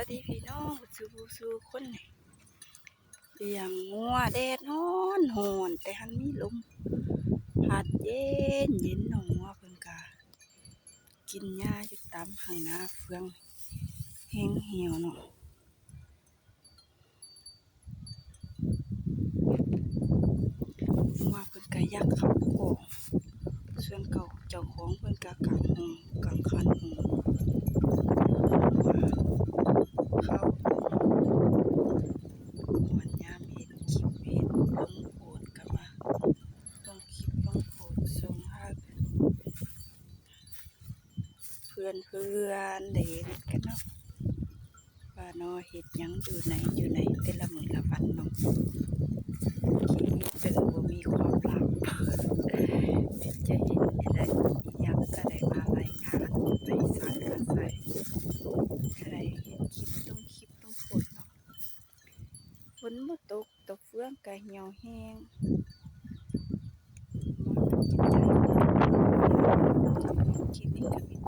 ສະບາຍດີພີ່ນ້ອງສູ່ຜູ້ສູ່ຄົນ ລ້ຽງງົວ ແດດຮ້ອນໆ ແຕ່ຫັ້ນມີລົມພັດເຢັນໆ ນ້ອງງົວເພິ່ນກະກິນຫຍ້າຢູ່ຕາມໄຮ່ນາເຟືອງ ແຮງຫິວເນາະ. ງົວເພິ່ນກະຢາກເຂົ້າຄອກ ສ່ວນເກົ່າເຈົ້າຂອງເພິ່ນກະກາງຫົງກາງຄັນຫົງ ເຂົ້າ ມ່ວນຍາມເຫັນຄລິບເຫັນລົງໂພສກະມາລົງຄລິບລົງໂພສສົ່ງຫາ ເພື່ອນໆ ໄດ້ເຫັນກັນເນາະ ວ່າເນາະ ເຮັດຫຍັງຢູ່ໃນ ຢູ່ໃນແຕ່ລະມື້ລະວັນເນາະ ຊີວິດເຊິ່ງບໍ່ມີຄວາມລັບ ຈະເຮັດໃດ ອີ່ຫຍັງກະໄດ້ມາລາຍງານ ໄປໃສມາໃສ ກະໄດ້ເຮັດຄລິບລົງຄລິບລົງໂພສເນາະ. ຝົນບໍ່ຕົກ ຕະເຟືອງກະຫ່ຽວແຮງ ຄລິບນີ້ກະມີ